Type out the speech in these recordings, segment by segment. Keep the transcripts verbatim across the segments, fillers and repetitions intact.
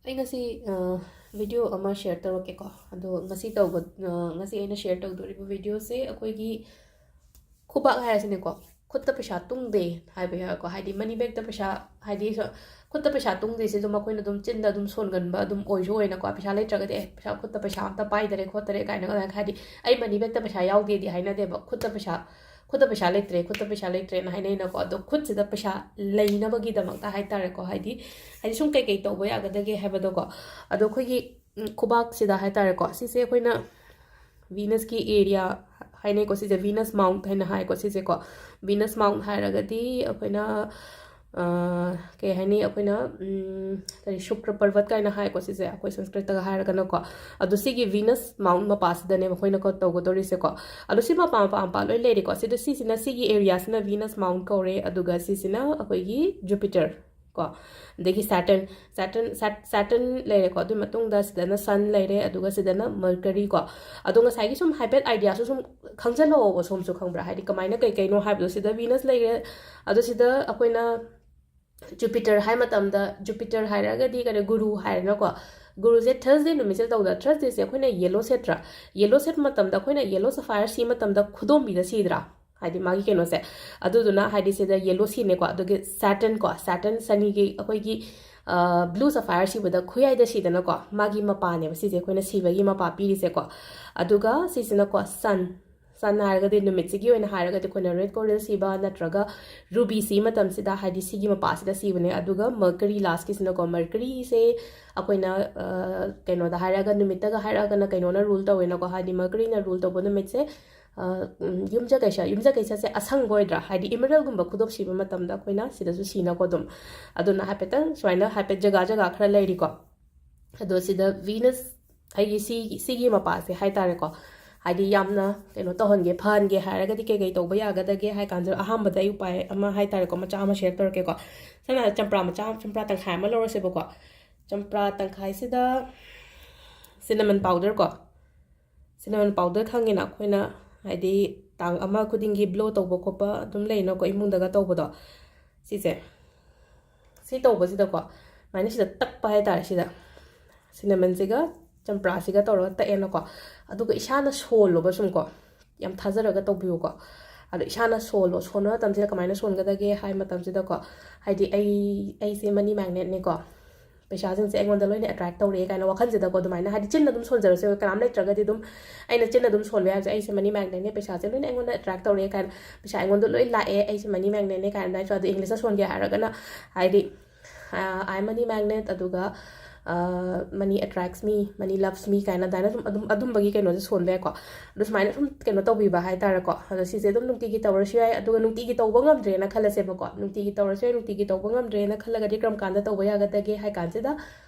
ꯑꯩ ꯉꯁꯤ ꯚꯤꯗꯤꯑꯣ ꯑꯃ ꯁꯤꯌꯔ ꯇꯧꯔꯛꯀꯦꯀꯣ꯫ ꯑꯗꯣ ꯉꯁꯤ ꯇꯧꯕ ꯉꯁꯤ ꯑꯩꯅ ꯁꯤꯌꯔ ꯇꯧꯗꯣꯔꯤꯕ ꯚꯤꯗꯤꯑꯣꯁꯦ ꯑꯩꯈꯣꯏꯒꯤ ꯈꯨꯕꯥꯛ ꯍꯥꯏꯔꯁꯤꯅꯦꯀꯣ, ꯈꯨꯠꯇ ꯄꯩꯁꯥ ꯇꯨꯡꯗꯦ ꯍꯥꯏꯕ ꯌꯥꯏꯀꯣ꯫ ꯍꯥꯏꯗꯤ ꯃꯅꯤ ꯕꯦꯒꯇ ꯄꯩꯁꯥ, ꯍꯥꯏꯗꯤ ꯁ- ꯈꯨꯠꯇ ꯄꯩꯁꯥ ꯇꯨꯡꯗꯦꯁꯦ ꯑꯗꯨꯝ ꯑꯩꯈꯣꯏꯅ ꯑꯗꯨꯝ ꯆꯤꯟꯗ ꯑꯗꯨꯝ ꯁꯣꯟꯒꯟꯕ ꯑꯗꯨꯝ ꯑꯣꯏꯁꯨ ꯑꯣꯏꯅꯀꯣ꯫ ꯄꯩꯁꯥ ꯂꯩꯇ꯭ꯔꯒꯗꯤ "ꯑꯦ, ꯄꯩꯁꯥ, ꯈꯨꯠꯇ ꯄꯩꯁꯥ ꯑꯝꯇ ꯄꯥꯏꯗꯔꯦ ꯈꯣꯠꯇꯔꯦ" ꯀꯥꯏꯅꯒ, ꯍꯥꯏꯗꯤ "ꯑꯩ ꯃꯅꯤ ꯕꯦꯒꯇ ꯄꯩꯁꯥ ꯌꯥꯎꯗꯦꯗꯤ" ꯍꯥꯏꯅꯗꯦꯕ꯫ "ꯈꯨꯠꯇ ꯄꯩꯁꯥ, ꯈꯨꯠꯇ ꯄꯩꯁꯥ ꯂꯩꯇ꯭ꯔꯦ, ꯈꯨꯠꯇ ꯄꯩꯁꯥ ꯂꯩꯇ꯭ꯔꯦꯅ" ꯍꯥꯏꯅꯩꯅꯀꯣ꯫ ꯑꯗꯣ ꯈꯨꯠꯁꯤꯗ ꯄꯩꯁꯥ ꯂꯩꯅꯕꯒꯤꯗꯃꯛꯇ ꯍꯥꯏꯇꯥꯔꯦꯀꯣ, ꯍꯥꯏꯗꯤ, ꯍꯥꯏꯗꯤ ꯁꯨꯝ ꯀꯩꯀꯩ ꯇꯧꯕ ꯌꯥꯒꯗꯒꯦ ꯍꯥꯏꯕꯗꯣꯀꯣ꯫ ꯑꯗꯣ ꯑꯩꯈꯣꯏꯒꯤ ꯎꯝ, ꯈꯨꯕꯥꯛꯁꯤꯗ ꯍꯥꯏꯇꯥꯔꯦꯀꯣ, ꯁꯤꯁꯦ ꯑꯩꯈꯣꯏꯅ ꯚꯤꯅꯁꯀꯤ ꯑꯦꯔꯤꯌꯥ ꯍꯥꯏꯅꯩꯀꯣ, ꯁꯤꯁꯦ ꯚꯤꯅꯁ ꯃꯥꯎꯟꯠ ꯍꯥꯏꯅ ꯍꯥꯏꯀꯣ꯫ ꯁꯤꯁꯦꯀꯣ, ꯚꯤꯅꯁ ꯃꯥꯎꯟꯠ ꯍꯥꯏꯔꯒꯗꯤ ꯑꯩꯈꯣꯏꯅ, ꯑ, ꯀꯩ ꯍꯥꯏꯅꯤ, ꯑꯩꯈꯣꯏꯅ, ꯎꯝ, ꯀꯔꯤ, ꯁꯨꯀ꯭ꯔ ꯄꯔꯕꯠ ꯀꯥꯏꯅ ꯍꯥꯏꯀꯣ, ꯁꯤꯁꯦ ꯑꯩꯈꯣꯏ ꯁꯪꯁꯀ꯭ꯔꯤꯠꯇꯒ ꯍꯥꯏꯔꯒꯅꯀꯣ꯫ ꯑꯗꯣ ꯁꯤꯒꯤ ꯚꯤꯅꯁ ꯃꯥꯎꯟꯠ ꯃꯄꯥꯁꯤꯗꯅꯦꯕ ꯑꯩꯈꯣꯏꯅ ꯀꯣ ꯇꯧꯒꯗꯧꯔꯤꯁꯦꯀꯣ꯫ ꯑꯗꯣ ꯁꯤ ꯃꯄꯥ ꯃꯄꯥ ꯃꯄꯥ ꯂꯣꯏ ꯂꯩꯔꯦꯀꯣ꯫ ꯁꯤꯗ, ꯁꯤꯁꯤꯅ, ꯁꯤꯒꯤ ꯑꯦꯔꯤꯌꯥꯁꯤꯅ ꯚꯤꯅꯁ ꯃꯥꯎꯟꯠ ꯀꯧꯔꯦ, ꯑꯗꯨꯒ ꯁꯤꯁꯤꯅ ꯑꯩꯈꯣꯏꯒꯤ ꯖꯨꯄꯤꯇꯔ ꯀꯣ꯫ ꯑꯗꯒꯤ ꯁꯦꯇꯔꯟ, ꯁꯦꯇꯔꯟ, ꯁꯦꯠ-, ꯁꯦꯇꯔꯟ ꯂꯩꯔꯦꯀꯣ꯫ ꯑꯗꯨꯒꯤ ꯃꯇꯨꯡꯗ ꯁꯤꯗꯅ ꯁꯟ ꯂꯩꯔꯦ, ꯑꯗꯨꯒ ꯁꯤꯗꯅ ꯃꯔꯀꯔꯤ ꯀꯣ꯫ ꯑꯗꯣ ꯉꯁꯥꯏꯒꯤ ꯁꯨꯝ ꯍꯥꯏꯐꯦꯠ ꯑꯥꯏꯗꯤꯌꯥꯁꯨ ꯁꯨꯝ ꯈꯪꯖꯜꯍꯧꯑꯣꯕ, ꯁꯣꯝꯁꯨ, ꯈꯪꯕ꯭ꯔꯥ? ꯍꯥꯏꯗꯤ ꯀꯃꯥꯏꯅ ꯀꯩ ꯀꯩꯅꯣ ꯍꯥꯏꯕꯗꯣ꯫ ꯁꯤꯗ ꯚꯤꯅꯁ ꯂꯩꯔꯦ, ꯑꯗꯣ ꯁꯤꯗ ꯑꯩꯈꯣꯏꯅ ꯖꯨꯄꯤꯇꯔ ꯍꯥꯏ ꯃꯇꯝꯗ, ꯖꯨꯄꯤꯇꯔ ꯍꯥꯏꯔꯒꯗꯤ ꯀꯩꯅꯣ, ꯒꯨꯔꯨ ꯍꯥꯏꯔꯦꯅꯀꯣ꯫ ꯒꯨꯔꯨꯁꯦ ꯊꯔꯁꯗꯦ ꯅꯨꯃꯤꯠꯁꯤꯗ ꯇꯧꯗ, ꯊꯔꯁꯗꯦꯁꯦ ꯑꯩꯈꯣꯏꯅ ꯌꯦꯂꯣ ꯁꯦꯠꯇ꯭ꯔꯥ? ꯌꯦꯂꯣ ꯁꯦꯠꯄ ꯃꯇꯝꯗ ꯑꯩꯈꯣꯏꯅ ꯌꯦꯂꯣ ꯁꯐꯥꯏꯌꯔ ꯁꯤ ꯃꯇꯝꯗ ꯈꯨꯗꯣꯝꯕꯤꯗ ꯁꯤꯗ꯭ꯔꯥ? ꯍꯥꯏꯗꯤ ꯃꯥꯒꯤ ꯀꯩꯅꯣꯁꯦ꯫ ꯑꯗꯨꯗꯨꯅ ꯍꯥꯏꯗꯤ ꯁꯤꯗ ꯌꯦꯂꯣ ꯁꯤꯅꯦꯀꯣ꯫ ꯑꯗꯨꯒꯤ ꯁꯦꯇꯔꯟ ꯀꯣ, ꯁꯦꯇꯔꯟ, ꯁꯅꯤꯒꯤ ꯑꯩꯈꯣꯏꯒꯤ, ꯑ, ꯕ꯭ꯂꯨ ꯁꯐꯥꯏꯌꯔ ꯁꯤꯕꯗ ꯈꯨꯌꯥꯏꯗ ꯁꯤꯗꯅꯀꯣ, ꯃꯥꯒꯤ ꯃꯄꯥꯅꯦꯕ ꯁꯤꯁꯦ, ꯑꯩꯈꯣꯏꯅ ꯁꯤꯕꯒꯤ ꯃꯄꯥ ꯄꯤꯔꯤꯁꯦꯀꯣ꯫ ꯑꯗꯨꯒ ꯁꯤꯁꯤꯅꯀꯣ, ꯁꯟ, ꯁꯟ ꯍꯥꯏꯔꯒꯗꯤ ꯅꯨꯃꯤꯠꯁꯤꯒꯤ ꯑꯣꯏꯅ ꯍꯥꯏꯔꯒꯗꯤ ꯑꯩꯈꯣꯏꯅ ꯔꯦꯗ ꯀꯣꯔꯦꯜ ꯁꯤꯕ ꯅꯠꯇ꯭ꯔꯒ ꯔꯨꯕꯤ ꯁꯤ ꯃꯇꯝꯁꯤꯗ, ꯍꯥꯏꯗꯤ ꯁꯤꯒꯤ ꯃꯄꯥꯁꯤꯗ ꯁꯤꯕꯅꯦ꯫ ꯑꯗꯨꯒ ꯃꯔꯀꯔꯤ ꯂꯥꯁꯀꯤꯁꯤꯅꯀꯣ, ꯃꯔꯀꯔꯤꯁꯦ ꯑꯩꯈꯣꯏꯅ, ꯑ, ꯀꯩꯅꯣꯗ ꯍꯥꯏꯔꯒ, ꯅꯨꯃꯤꯠꯇꯒ ꯍꯥꯏꯔꯒꯅ ꯀꯩꯅꯣꯅ ꯔꯨꯜ ꯇꯧꯋꯦꯅꯀꯣ, ꯍꯥꯏꯗꯤ ꯃꯔꯀꯔꯤꯅ ꯔꯨꯜ ꯇꯧꯕ ꯅꯨꯃꯤꯠꯁꯦ, ꯑ, ꯎꯝ, ꯌꯨꯝꯖꯀꯩꯁ, ꯌꯨꯝꯖꯀꯩꯁꯁꯦ ꯑꯁꯪꯕ ꯑꯣꯏꯗ꯭ꯔꯥ? ꯍꯥꯏꯗꯤ ꯏꯃꯔꯜꯒꯨꯝꯕ ꯈꯨꯗꯣꯞ ꯁꯤꯕ ꯃꯇꯝꯗ ꯑꯩꯈꯣꯏꯅ ꯁꯤꯗꯁꯨ ꯁꯤꯅꯀꯣ ꯑꯗꯨꯝ꯫ ꯑꯗꯨꯅ ꯍꯥꯏꯐꯦꯠꯇꯪ ꯁꯨꯃꯥꯏꯅ ꯍꯥꯏꯐꯦꯠ ꯖꯒꯥ ꯖꯒꯥ ꯈꯔ ꯂꯩꯔꯤꯀꯣ꯫ ꯑꯗꯣ ꯁꯤꯗ ꯚꯤꯅꯁ, ꯑꯩꯒꯤ ꯁꯤ, ꯁꯤꯒꯤ ꯃꯄꯥꯁꯦ ꯍꯥꯏꯇꯥꯔꯦꯀꯣ, ꯍꯥꯏꯗꯤ ꯌꯥꯝꯅ ꯀꯩꯅꯣ ꯇꯧꯍꯟꯒꯦ, ꯐꯍꯟꯒꯦ ꯍꯥꯏꯔꯒꯗꯤ ꯀꯩꯀꯩ ꯇꯧꯕ ꯌꯥꯒꯗꯒꯦ ꯍꯥꯏ ꯀꯥꯟꯗ, ꯑꯍꯥꯟꯕꯗ ꯑꯩ ꯎꯄꯥꯏ ꯑꯃ ꯍꯥꯏꯇꯥꯔꯦꯀꯣ, ꯃꯆꯥ ꯑꯃ ꯁꯤꯌꯔ ꯇꯧꯔꯛꯀꯦꯀꯣ꯫ ꯁꯝꯅ ꯍꯥꯏꯔꯕꯗ ꯆꯝꯄ꯭ꯔꯥ ꯃꯆꯥ, ꯆꯝꯄ꯭ꯔꯥ ꯇꯪꯈꯥꯏ ꯑꯃ ꯂꯧꯔꯁꯦꯕꯀꯣ꯫ ꯆꯝꯄ꯭ꯔꯥ ꯇꯪꯈꯥꯏꯁꯤꯗ ꯁꯤꯅꯃꯟ ꯄꯥꯎꯗꯔ ꯀꯣ, ꯁꯤꯅꯃꯟ ꯄꯥꯎꯗꯔ ꯈꯪꯉꯤꯅ ꯑꯩꯈꯣꯏꯅ, ꯍꯥꯏꯗꯤ ꯇꯥꯡ ꯑꯃ ꯈꯨꯗꯤꯡꯒꯤ ꯕ꯭ꯂꯣ ꯇꯧꯕ ꯈꯣꯠꯄ ꯑꯗꯨꯝ ꯂꯩꯅꯀꯣ, ꯏꯃꯨꯡꯗꯒ ꯇꯧꯕꯗꯣ꯫ ꯁꯤꯁꯦ, ꯁꯤ ꯇꯧꯕꯁꯤꯗꯀꯣ, ꯁꯨꯃꯥꯏꯅ ꯁꯤꯗ ꯇꯛꯄ ꯍꯥꯏꯇꯥꯔꯦ꯫ ꯁꯤꯗ ꯁꯤꯅꯃꯟꯁꯤꯒ ꯆꯝꯄ꯭ꯔꯥꯁꯤꯒ ꯇꯧꯔꯒ ꯇꯛꯑꯦꯅꯀꯣ꯫ ꯑꯗꯨꯒ ꯏꯁꯥꯅ ꯁꯣꯜꯂꯣꯕ ꯁꯨꯝ ꯀꯣ, ꯌꯥꯝ ꯊꯥꯖꯔꯒ ꯇꯧꯕꯤꯌꯨꯀꯣ꯫ ꯑꯗꯣ ꯏꯁꯥꯅ ꯁꯣꯜꯂꯣ꯫ ꯁꯣꯟꯕ ꯃꯇꯝꯁꯤꯗ ꯀꯃꯥꯏꯅ ꯁꯣꯟꯒꯗꯒꯦ ꯍꯥꯏ ꯃꯇꯝꯁꯤꯗꯀꯣ, ꯍꯥꯏꯗꯤ ꯑꯩ, ꯑꯩꯁꯦ ꯃꯅꯤ ꯃꯦꯒꯅꯦꯠꯅꯤꯀꯣ, ꯄꯩꯁꯥꯁꯤꯡꯁꯦ ꯑꯩꯉꯣꯟꯗ ꯂꯣꯏꯅ ꯑꯦꯇ꯭ꯔꯦꯛ ꯇꯧꯔꯛꯑꯦ ꯀꯥꯏꯅ ꯋꯥꯈꯜꯁꯤꯗꯀꯣ, ꯑꯗꯨꯃꯥꯏꯅ ꯍꯥꯏꯗꯤ ꯆꯤꯟꯅ ꯑꯗꯨꯝ ꯁꯣꯟꯖꯔꯁꯨ, ꯀꯅꯥꯝ ꯂꯩꯇ꯭ꯔꯒꯗꯤ ꯑꯗꯨꯝ ꯑꯩꯅ ꯆꯤꯟꯅ ꯑꯗꯨꯝ ꯁꯣꯟꯕ ꯌꯥꯕꯁꯦ, "ꯑꯩꯁꯦ ꯃꯅꯤ ꯃꯦꯒꯅꯦꯠꯅꯦ, ꯄꯩꯁꯥꯁꯦ ꯂꯣꯏꯅ ꯑꯩꯉꯣꯟꯗ ꯑꯦꯇ꯭ꯔꯦꯛ ꯇꯧꯔꯛꯑꯦ" ꯀꯥꯏꯅ, "ꯄꯩꯁꯥ ꯑꯩꯉꯣꯟꯗ ꯂꯣꯏ ꯂꯥꯛꯑꯦ, ꯑꯩꯁꯦ ꯃꯅꯤ ꯃꯦꯒꯅꯦꯠꯅꯦ" ꯀꯥꯏꯅ ꯑꯗꯨꯃꯥꯏꯅ꯫ ꯑꯗꯣ ꯏꯪꯂꯤꯁꯇ ꯁꯣꯟꯒꯦ ꯍꯥꯏꯔꯒꯅ ꯍꯥꯏꯗꯤ, "I am money magnet", ꯑꯗꯨꯒ "Money attracts me", "Money loves me" ꯀꯥꯏꯅ ꯑꯗꯨꯃꯥꯏꯅ ꯁꯨꯝ ꯑꯗꯨꯝ ꯑꯗꯨꯝꯕꯒꯤ ꯀꯩꯅꯣꯁꯦ ꯁꯣꯟꯕ ꯌꯥꯏꯀꯣ꯫ ꯑꯗꯣ ꯁꯨꯃꯥꯏꯅ ꯁꯨꯝ ꯀꯩꯅꯣ ꯇꯧꯕꯤꯕ ꯍꯥꯏꯇꯥꯔꯦꯀꯣ꯫ ꯑꯗꯣ ꯁꯤꯁꯦ ꯑꯗꯨꯝ ꯅꯨꯡꯇꯤꯒꯤ ꯇꯧꯔꯁꯨ ꯌꯥꯏ꯫ ꯑꯗꯨꯒ ꯅꯨꯡꯇꯤꯒꯤ ꯇꯧꯕ ꯉꯝꯗ꯭ꯔꯦꯅ ꯈꯜꯂꯁꯦꯕꯀꯣ, ꯅꯨꯡꯇꯤꯒꯤ ꯇꯧꯔꯁꯨ ꯌꯥꯏ꯫ ꯅꯨꯡꯇꯤꯒꯤ ꯇꯧꯕ ꯉꯝꯗ꯭ꯔꯦꯅ ꯈꯜꯂꯒꯗꯤ ꯀꯔꯝ ꯀꯥꯟꯗ ꯇꯧꯕ ꯌꯥꯒꯗꯒꯦ ꯍꯥꯏ ꯀꯥꯟꯁꯤꯗ,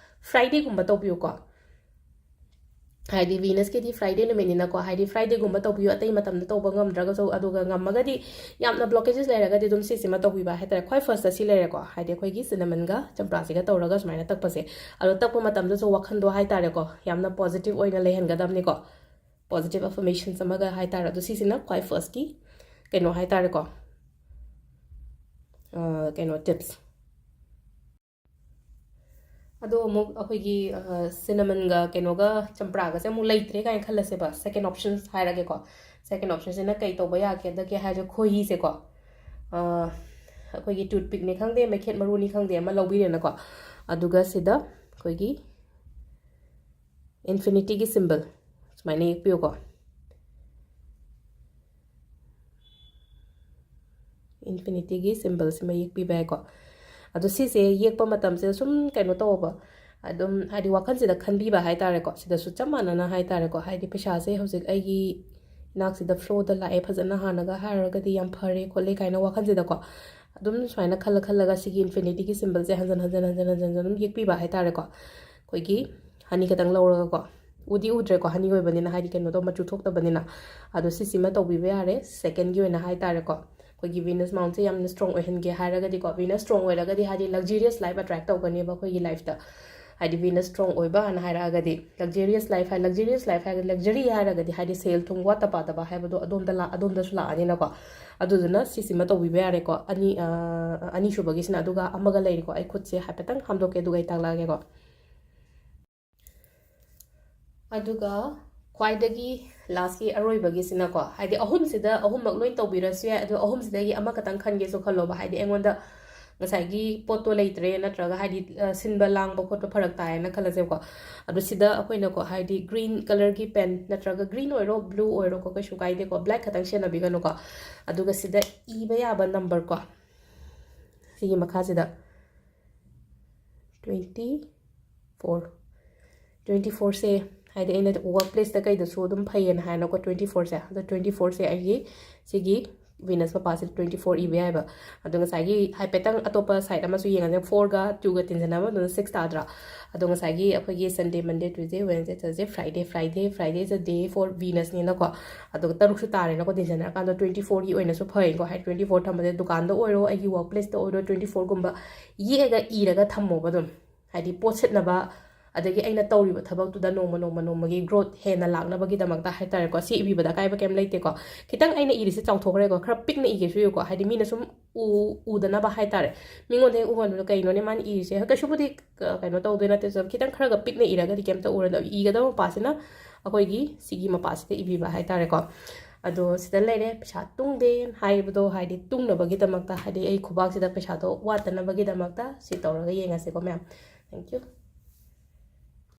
ꯐ꯭ꯔꯥꯏꯗꯦꯒꯨꯝꯕ ꯇꯧꯕꯤꯌꯨꯀꯣ꯫ ꯍꯥꯏꯗꯤ ꯚꯤꯅꯁꯀꯤꯗꯤ ꯐ꯭ꯔꯥꯏꯗꯦ ꯅꯨꯃꯤꯠꯅꯤꯅꯀꯣ, ꯍꯥꯏꯗꯤ ꯐ꯭ꯔꯥꯏꯗꯦꯒꯨꯝꯕ ꯇꯧꯕꯤꯌꯨ, ꯑꯇꯩ ꯃꯇꯝꯗ ꯇꯧꯕ ꯉꯝꯗ꯭ꯔꯒꯁꯨ꯫ ꯑꯗꯨꯒ ꯉꯝꯃꯒꯗꯤ, ꯌꯥꯝꯅ ꯕ꯭ꯂꯣꯀꯦꯖꯦꯁ ꯂꯩꯔꯒꯗꯤ ꯑꯗꯨꯝ ꯁꯤꯁꯤꯃ ꯇꯧꯕꯤꯕ ꯍꯥꯏꯇꯥꯔꯦ꯫ ꯈ꯭ꯋꯥꯏ ꯐꯥꯔꯁꯇ ꯁꯤ ꯂꯩꯔꯦꯀꯣ, ꯍꯥꯏꯗꯤ ꯑꯩꯈꯣꯏꯒꯤ ꯁꯤꯅꯃꯟꯒ ꯆꯝꯄ꯭ꯔꯥꯁꯤꯒ ꯇꯧꯔꯒ ꯁꯨꯃꯥꯏꯅ ꯇꯛꯄꯁꯦ꯫ ꯑꯗꯣ ꯇꯛꯄ ꯃꯇꯝꯗꯁꯨ ꯋꯥꯈꯜꯗꯣ ꯍꯥꯏꯇꯥꯔꯦꯀꯣ, ꯌꯥꯝꯅ ꯄꯣꯖꯤꯇꯤꯚ ꯑꯣꯏꯅ ꯂꯩꯍꯟꯒꯗꯕꯅꯤꯀꯣ, ꯄꯣꯖꯤꯇꯤꯚ ꯑꯦꯐꯔꯃꯦꯁꯟꯁ ꯑꯃꯒ ꯍꯥꯏꯇꯥꯔꯦ꯫ ꯑꯗꯣ ꯁꯤꯁꯤꯅ ꯈ꯭ꯋꯥꯏ ꯐꯥꯔꯁꯀꯤ ꯀꯩꯅꯣ ꯍꯥꯏꯇꯥꯔꯦꯀꯣ, ꯑ, ꯀꯩꯅꯣ, ꯇꯤꯞꯁ꯫ ꯑꯗꯣ ꯑꯃꯨꯛ ꯑꯩꯈꯣꯏꯒꯤ, ꯑ, ꯁꯤꯅꯃꯟꯒ ꯀꯩꯅꯣꯒ ꯆꯝꯄ꯭ꯔꯥꯒꯁꯦ ꯑꯃꯨꯛ ꯂꯩꯇ꯭ꯔꯦ ꯀꯥꯏꯅ ꯈꯜꯂꯁꯦꯕ꯫ ꯁꯦꯀꯦꯟ ꯑꯣꯞꯁꯟꯁ ꯍꯥꯏꯔꯒꯦꯀꯣ꯫ ꯁꯦꯀꯦꯟ ꯑꯣꯞꯁꯟꯁꯤꯅ ꯀꯩ ꯇꯧꯕ ꯌꯥꯒꯦꯗꯒꯦ ꯍꯥꯏꯔꯁꯦ, ꯈꯣꯏꯍꯤꯁꯦꯀꯣ꯫ ꯑ, ꯑꯩꯈꯣꯏꯒꯤ ꯇꯨꯠꯄꯤꯛꯅꯤ ꯈꯪꯗꯦ, ꯃꯩꯈꯦꯠ ꯃꯔꯨꯅꯤ ꯈꯪꯗꯦ, ꯑꯃ ꯂꯧꯕꯤꯔꯦꯅꯀꯣ꯫ ꯑꯗꯨꯒ ꯁꯤꯗ ꯑꯩꯈꯣꯏꯒꯤ ꯏꯟꯐꯤꯅꯤꯇꯤꯒꯤ ꯁꯤꯝꯕꯜ ꯁꯨꯃꯥꯏꯅ ꯌꯦꯛꯄꯤꯌꯨꯀꯣ꯫ ꯏꯟꯐꯤꯅꯤꯇꯤꯒꯤ ꯁꯤꯝꯕꯜꯁꯤꯃ ꯌꯦꯛꯄꯤꯕ ꯌꯥꯏꯀꯣ꯫ ꯑꯗꯣ ꯁꯤꯁꯦ ꯌꯦꯛꯄ ꯃꯇꯝꯁꯤꯗ ꯁꯨꯝ ꯀꯩꯅꯣ ꯇꯧꯕ, ꯑꯗꯨꯝ ꯍꯥꯏꯗꯤ ꯋꯥꯈꯜꯁꯤꯗ ꯈꯟꯕꯤꯕ ꯍꯥꯏꯇꯥꯔꯦꯀꯣ꯫ ꯁꯤꯗꯁꯨ ꯆꯞ ꯃꯥꯟꯅꯅ ꯍꯥꯏꯇꯥꯔꯦꯀꯣ, ꯍꯥꯏꯗꯤ ꯄꯩꯁꯥꯁꯦ ꯍꯧꯖꯤꯛ ꯑꯩꯒꯤ ꯏꯅꯥꯛꯁꯤꯗ ꯐ꯭ꯂꯣꯗ ꯂꯥꯛꯑꯦ, ꯐꯖꯅ ꯍꯥꯟꯅꯒ ꯍꯥꯏꯔꯨꯔꯒꯗꯤ ꯌꯥꯝ ꯐꯔꯦ ꯈꯣꯠꯂꯦ ꯀꯥꯏꯅ ꯋꯥꯈꯜꯁꯤꯗꯀꯣ꯫ ꯑꯗꯨꯝ ꯁꯨꯃꯥꯏꯅ ꯈꯜꯂ ꯈꯜꯂꯒ ꯁꯤꯒꯤ ꯏꯟꯐꯤꯅꯤꯇꯤꯒꯤ ꯁꯤꯝꯕꯜꯁꯦ ꯍꯟꯖꯟ ꯍꯟꯖꯟ ꯍꯟꯖꯟ ꯍꯟꯖꯟ ꯑꯗꯨꯝ ꯌꯦꯛꯄꯤꯕ ꯍꯥꯏꯇꯥꯔꯦꯀꯣ꯫ ꯑꯩꯈꯣꯏꯒꯤ ꯍꯅꯤ ꯈꯛꯇꯪ ꯂꯧꯔꯒꯀꯣ꯫ ꯎꯗꯤ ꯎꯗ꯭ꯔꯦꯀꯣ, ꯍꯅꯤ ꯑꯣꯏꯕꯅꯤꯅ, ꯍꯥꯏꯗꯤ ꯀꯩꯅꯣꯗꯣ, ꯃꯆꯨ ꯊꯣꯛꯇꯕꯅꯤꯅ꯫ ꯑꯗꯣ ꯁꯤꯁꯤꯃ ꯇꯧꯕꯤꯕ ꯌꯥꯔꯦ꯫ ꯁꯦꯀꯦꯟꯒꯤ ꯑꯣꯏꯅ ꯍꯥꯏꯇꯥꯔꯦꯀꯣ, ꯑꯩꯈꯣꯏꯒꯤ ꯚꯤꯅꯁ ꯃꯥꯎꯟꯁꯦ ꯌꯥꯝꯅ ꯁ꯭ꯇꯔꯣꯡ ꯑꯣꯏꯍꯟꯒꯦ ꯍꯥꯏꯔꯒꯗꯤꯀꯣ, ꯚꯤꯅꯁ ꯁ꯭ꯇꯔꯣꯡ ꯑꯣꯏꯔꯒꯗꯤ ꯍꯥꯏꯗꯤ ꯂꯛꯖꯔꯤꯌꯁ ꯂꯥꯏꯐ ꯑꯦꯇ꯭ꯔꯦꯛ ꯇꯧꯒꯅꯦꯕ ꯑꯩꯈꯣꯏꯒꯤ ꯂꯥꯏꯐꯇ꯫ ꯍꯥꯏꯗꯤ Venus strong ꯑꯣꯏꯕ ꯍꯥꯏꯅ ꯍꯥꯏꯔꯛꯑꯒꯗꯤ luxurious life ꯍꯥꯏ, luxurious life ꯍꯥꯏꯔꯒꯗꯤ, luxury ꯍꯥꯏꯔꯒꯗꯤ ꯍꯥꯏꯗꯤ ꯁꯦꯜ ꯊꯨꯝ ꯋꯥꯠꯇ ꯄꯥꯗꯕ ꯍꯥꯏꯕꯗꯣ ꯑꯗꯣꯝꯗ ꯂꯥ-, ꯑꯗꯣꯝꯗꯁꯨ ꯂꯥꯛꯑꯅꯤꯅꯀꯣ꯫ ꯑꯗꯨꯗꯨꯅ ꯁꯤꯁꯤꯃ ꯇꯧꯕꯤꯕ ꯌꯥꯔꯦꯀꯣ꯫ ꯑꯅꯤ, ꯑ, ꯑꯅꯤꯁꯨꯕꯒꯤꯁꯤꯅ꯫ ꯑꯗꯨꯒ ꯑꯃꯒ ꯂꯩꯔꯤꯀꯣ, ꯑꯩ ꯈꯨꯠꯁꯦ ꯍꯥꯏꯐꯦꯠꯇꯪ ꯍꯥꯝꯗꯣꯛꯀꯦ, ꯑꯗꯨꯒ ꯑꯩ ꯇꯥꯛꯂꯛꯑꯒꯦꯀꯣ꯫ ꯑꯗꯨꯒ ꯈ꯭ꯋꯥꯏꯗꯒꯤ lastꯀꯤ ꯑꯔꯣꯏꯕꯒꯤꯁꯤꯅꯀꯣ, ꯍꯥꯏꯗꯤ ꯑꯍꯨꯝꯁꯤꯗ ꯑꯍꯨꯝꯃꯛ ꯂꯣꯏ ꯇꯧꯕꯤꯔꯁꯨ ꯌꯥꯏ, ꯑꯗꯣ ꯑꯍꯨꯝꯁꯤꯗꯒꯤ ꯑꯃꯈꯛꯇꯪ ꯈꯟꯒꯦꯁꯨ ꯈꯜꯂꯣꯕ, ꯍꯥꯏꯗꯤ ꯑꯩꯉꯣꯟꯗ ꯉꯁꯥꯏꯒꯤ ꯄꯣꯠꯇꯣ ꯂꯩꯇ꯭ꯔꯦ, ꯅꯠꯇ꯭ꯔꯒ ꯍꯥꯏꯗꯤ, ꯑ, ꯁꯤꯟꯕ ꯂꯥꯡꯕ ꯈꯣꯠꯄ ꯐꯔꯛ ꯇꯥꯏꯌꯦꯅ ꯈꯜꯂꯁꯦꯕꯀꯣ꯫ ꯑꯗꯣ ꯁꯤꯗ ꯑꯩꯈꯣꯏꯅꯀꯣ, ꯍꯥꯏꯗꯤ green colourꯒꯤ pen ꯅꯠꯇ꯭ꯔꯒ green ꯑꯣꯏꯔꯣ, blue ꯑꯣꯏꯔꯣꯀꯣ, ꯀꯩꯁꯨ ꯀꯥꯏꯗꯦꯀꯣ, black ꯈꯛꯇꯪ ꯁꯤꯖꯤꯟꯅꯕꯤꯒꯅꯨꯀꯣ꯫ ꯑꯗꯨꯒ ꯁꯤꯗ ꯏꯕ ꯌꯥꯕ numberꯀꯣ, ꯁꯤꯒꯤ ꯃꯈꯥꯁꯤꯗ twenty four, twenty fourꯁꯦ ꯍꯥꯏꯗꯤ ꯑꯩꯅ work placeꯇ ꯀꯩꯗꯁꯨ ꯑꯗꯨꯝ ꯐꯩꯌꯦꯅ ꯍꯥꯏꯅꯀꯣ, twenty fourꯁꯦ꯫ ꯑꯗꯣ twenty fourꯁꯦ ꯑꯩꯒꯤ ꯁꯤꯒꯤ Venus ꯃꯄꯥꯁꯤꯗ twenty four ꯏꯕ ꯌꯥꯏꯕ꯫ ꯑꯗꯣ ꯉꯁꯥꯏꯒꯤ ꯍꯥꯏꯐꯦꯠꯇꯪ ꯑꯇꯣꯞꯄ side ꯑꯃꯁꯨ ꯌꯦꯡꯉꯁꯦ, fourꯒ twoꯒ ꯇꯤꯟꯁꯤꯟꯅꯕ ꯃꯇꯝꯗ six ꯇꯥꯗ꯭ꯔꯥ? ꯑꯗꯣ ꯉꯁꯥꯏꯒꯤ ꯑꯩꯈꯣꯏꯒꯤ Sunday, Monday, Tuesday, Wednesday, Thursday, Friday, Friday, Friday's a day for Venusꯅꯤꯅꯀꯣ꯫ ꯑꯗꯨꯒ ꯇꯔꯨꯛꯁꯨ ꯇꯥꯔꯦꯅꯀꯣ, ꯇꯤꯟꯁꯤꯟꯅꯔꯀꯥꯟꯗ twenty fourꯒꯤ ꯑꯣꯏꯅꯁꯨ ꯐꯩꯀꯣ꯫ ꯍꯥꯏꯗꯤ twenty four ꯊꯝꯕꯁꯦ ꯗꯨꯀꯥꯟꯗ ꯑꯣꯏꯔꯣ, ꯑꯩꯒꯤ work placeꯇ ꯑꯣꯏꯔꯣ, twenty fourꯒꯨꯝꯕ ꯌꯦꯛꯑꯒ ꯏꯔꯒ ꯊꯝꯃꯣꯕ ꯑꯗꯨꯝ꯫ ꯍꯥꯏꯗꯤ ꯄꯣꯠ ꯁꯤꯠꯅꯕ, ꯑꯗꯒꯤ ꯑꯩꯅ ꯇꯧꯔꯤꯕ ꯊꯕꯛꯇꯨꯗ ꯅꯣꯡꯃ ꯅꯣꯡꯃ ꯅꯣꯡꯃꯒꯤ growth ꯍꯦꯟꯅ ꯂꯥꯛꯅꯕꯒꯤꯗꯃꯛꯇ ꯍꯥꯏꯇꯥꯔꯦꯀꯣ꯫ ꯁꯤ ꯏꯕꯤꯕꯗ ꯑꯀꯥꯏꯕ ꯀꯩꯝ ꯂꯩꯇꯦꯀꯣ꯫ ꯈꯤꯇꯪ ꯑꯩꯅ ꯏꯔꯤꯁꯦ ꯆꯥꯎꯊꯣꯛꯈ꯭ꯔꯦꯀꯣ, ꯈꯔ ꯄꯤꯛꯅ ꯏꯒꯦꯁꯨ ꯌꯥꯏꯀꯣ, ꯍꯥꯏꯗꯤ ꯃꯤꯅ ꯁꯨꯝ ꯎ-, ꯎꯗꯅꯕ ꯍꯥꯏꯇꯥꯔꯦ꯫ ꯃꯤꯉꯣꯟꯗ ꯍꯦꯛ ꯎꯍꯟꯕꯗꯣ "ꯀꯩꯅꯣꯅꯦ ꯃꯥꯅ ꯏꯔꯤꯁꯦ?" ꯀꯩꯁꯨꯕꯨꯗꯤ ꯀ-, ꯀꯩꯅꯣ ꯇꯧꯗꯣꯏ ꯅꯠꯇꯦ, ꯁꯨꯝ ꯈꯤꯇꯪ ꯈꯔꯒ ꯄꯤꯛꯅ ꯏꯔꯒꯗꯤ ꯀꯩꯝꯇ ꯎꯔꯣꯏ꯫ ꯑꯗꯣ ꯏꯒꯗꯕ ꯃꯄꯥꯁꯤꯅ ꯑꯩꯈꯣꯏꯒꯤ ꯁꯤꯒꯤ ꯃꯄꯥꯁꯤꯗ ꯏꯕꯤꯕ ꯍꯥꯏꯇꯥꯔꯦꯀꯣ꯫ ꯑꯗꯣ ꯁꯤꯗ ꯂꯩꯔꯦ, ꯄꯩꯁꯥ ꯇꯨꯡꯗꯦ ꯍꯥꯏꯕꯗꯣ, ꯍꯥꯏꯗꯤ ꯇꯨꯡꯅꯕꯒꯤꯗꯃꯛꯇ, ꯍꯥꯏꯗꯤ ꯑꯩ ꯈꯨꯕꯥꯛꯁꯤꯗ ꯄꯩꯁꯥꯗꯣ ꯋꯥꯠꯇꯅꯕꯒꯤꯗꯃꯛꯇ ꯁꯤ ꯇꯧꯔꯒ ꯌꯦꯡꯉꯁꯦꯀꯣ ꯃꯌꯥꯝ꯫ Thank you꯫